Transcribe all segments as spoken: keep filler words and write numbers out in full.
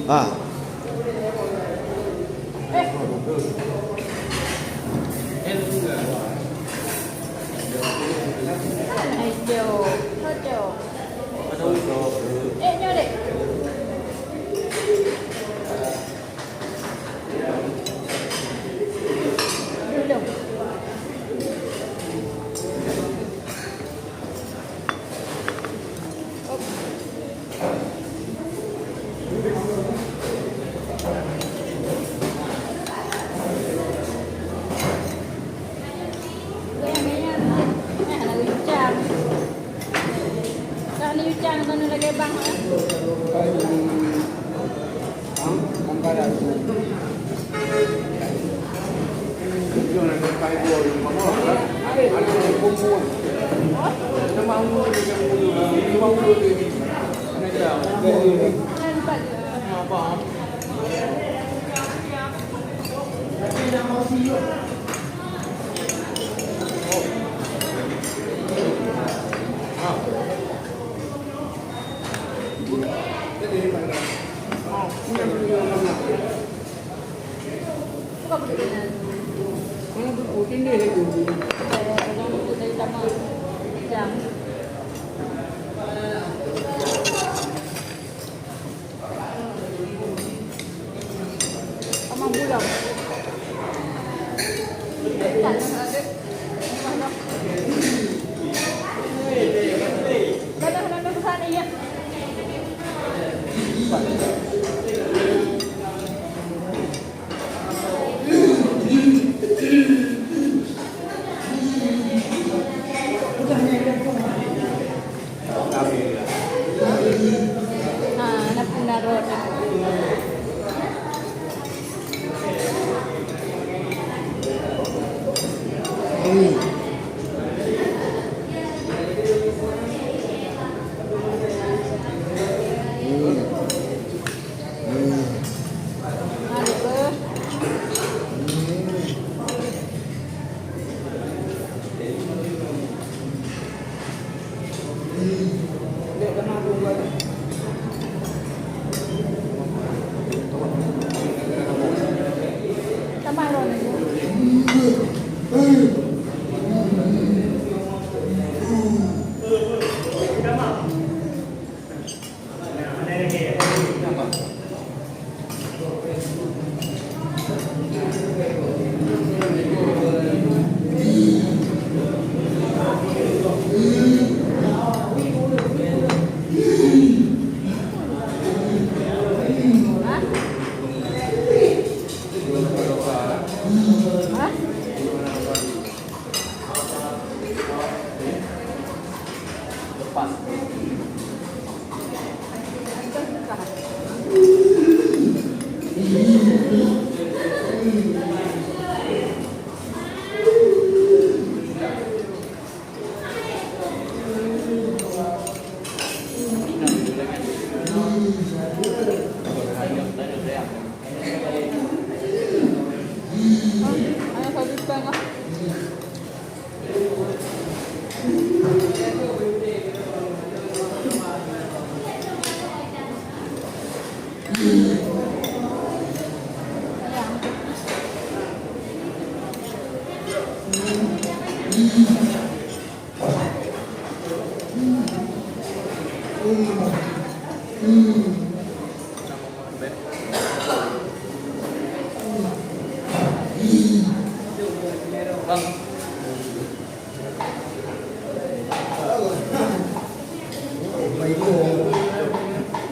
Ah.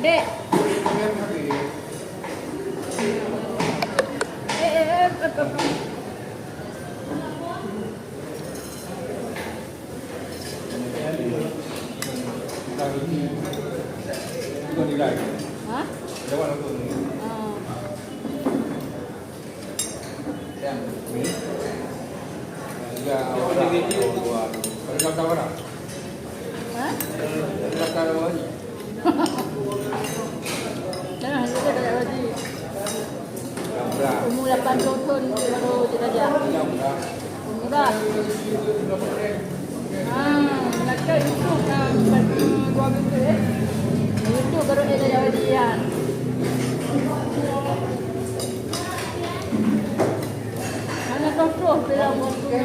Dek. Eh, eh, eh, eh, eh. Hah? Ah. Hah? Nah, itu dah tak lagi. Umur lapan puluh tahun baru kita ajak. Udah. Ah, nak ke YouTube, ah, buat, eh, dua minggu, eh. YouTube baru ada jawab dia. Hana toh-toh bilang waktu.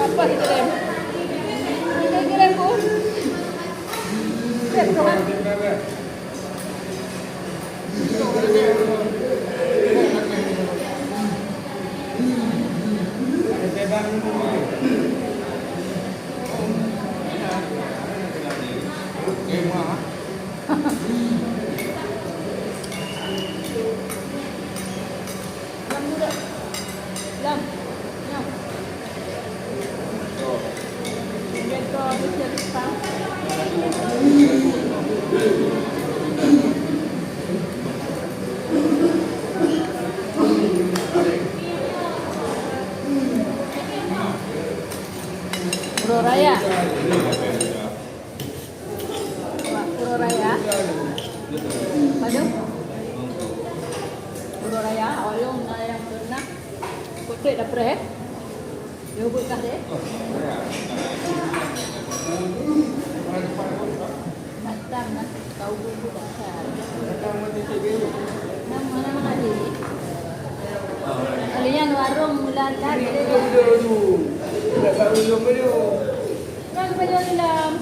Apa kita kirim? Kita kirim, Bu. Kirim, Tuhan. Lam dulu. Lam. Nyoh. Pura Raya. Pura Raya. Padum? Pura Raya, awak lôn na nyang pernah. Kotek dah preh, eh? Dia buka deh. Datang lah. Kau buku dah. Nama, nama tadi? Kalian warung mula tadi. Kan beliau bilang.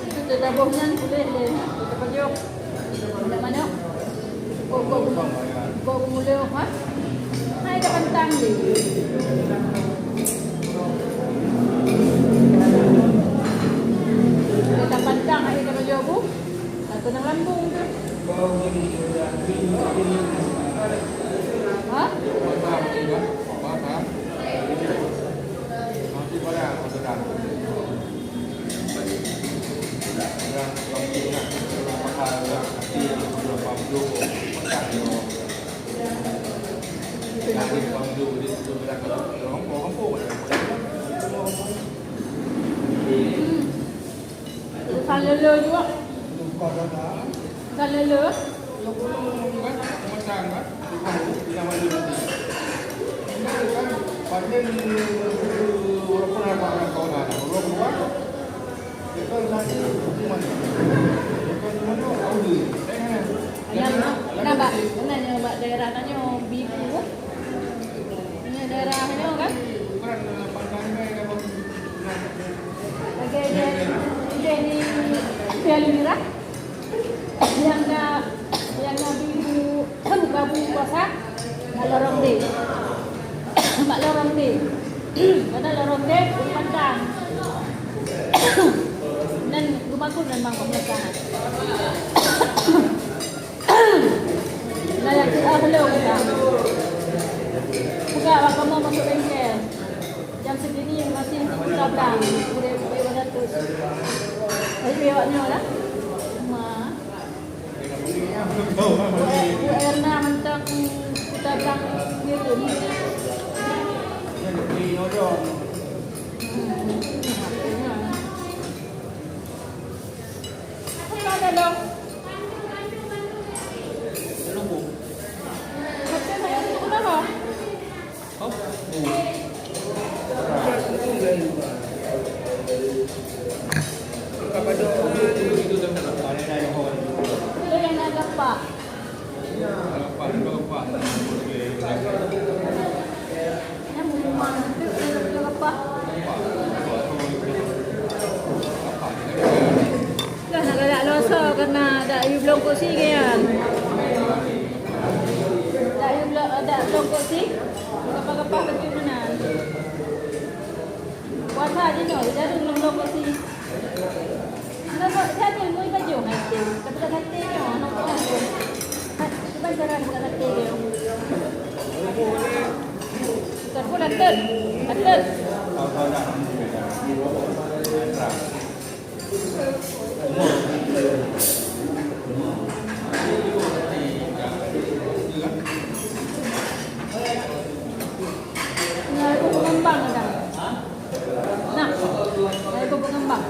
Itu teudaboh nyan boleh lé. Kita pajoh. Manok-manok. Gok, gok, gok. Gok gumuleu, ha? Hai ka pantang lé. Hai ka pantang, hai ka pajoh bu. Hai ka nang lambung tu. Ha? Sang lele juga. Sang lele. Ayam, kenapa bak, kenapa bak daerah tanyoe Bibu? Ini daerah nyoe kan? Lagèe di, di, di Piala Mirah. Nyang na, nyang na Bibu, Kabu kuasa, bak lorong D. Bak lorong D. Karena lorong D, Ulu Pantang. Dan geumakot memang pemerintahan. Nah, yang kita belum, ya. Buka, bak kamoe masuk bengkel. Jam segini masih buka blang, kurang lebih dua ratus. Tapi awak nyoe lah. Ma. Bu Erna mantong kita blang ngirim. Apa ada dong? Betul saya tu kenapa? Itu yang nak gapak. Yang rumah tu, yang gapak. Dah nak galak loso kena dak yue bloe kursi kan. Dak yue bloe, dak bloe kursi. Gapa-gapa betul meunan. Puasa je nyoe, jadi bloe kursi. Kenapa jadi mui Saté nyoe, aneuk buah tu. Cuba cara buka saté dia. Bukan pun atlet. Atlet. Nah, itu pengembang ada. Nah, nah, itu pengembang.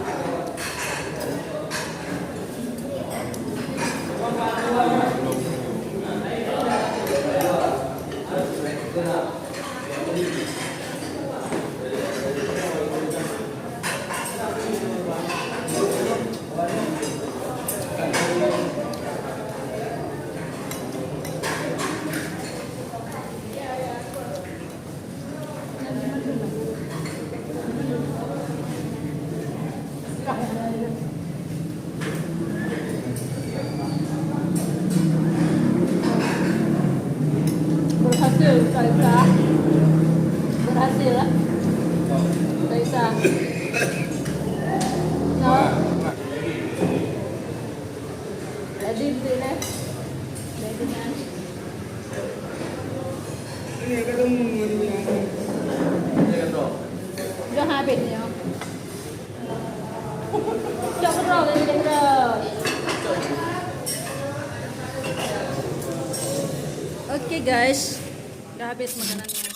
Berhasil, Kak Isa. Berhasil, ah. Kak Isa. Nah. Jadi, betul, eh? Jadi, nah. Dah habis ni, oh. Cok keudroe, cok keudroe. Oke, guys, dah habis makanannya.